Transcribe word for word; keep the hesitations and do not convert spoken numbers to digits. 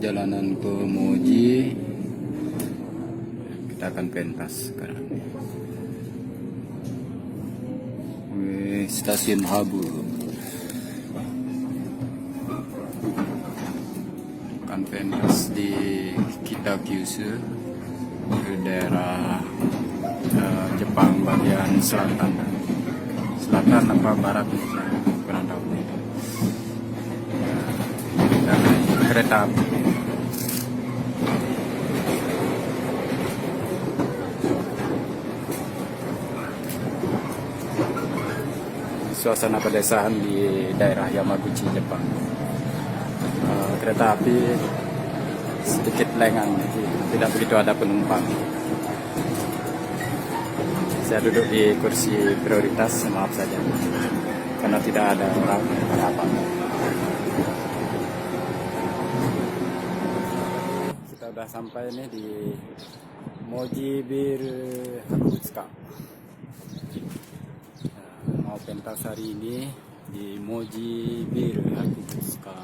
Jalanan ke Moji. Kita akan pentas sekarang. Wih, stasiun Habu. Akan pentas di Kitakyushu, ke daerah eh, Jepang bagian selatan. Selatan apa barat? Kurang tahu. Kereta api. Suasana pedesaan di daerah Yamaguchi, Jepang. Eh, kereta api sedikit lengang, tidak begitu ada penumpang. Saya duduk di kursi prioritas, maaf saja, karena tidak ada orang apa-apa. Kita udah sampai nih di Moji Biru Hakutsuka. Nah, mau pentas hari ini di Moji Biru Hakutsuka.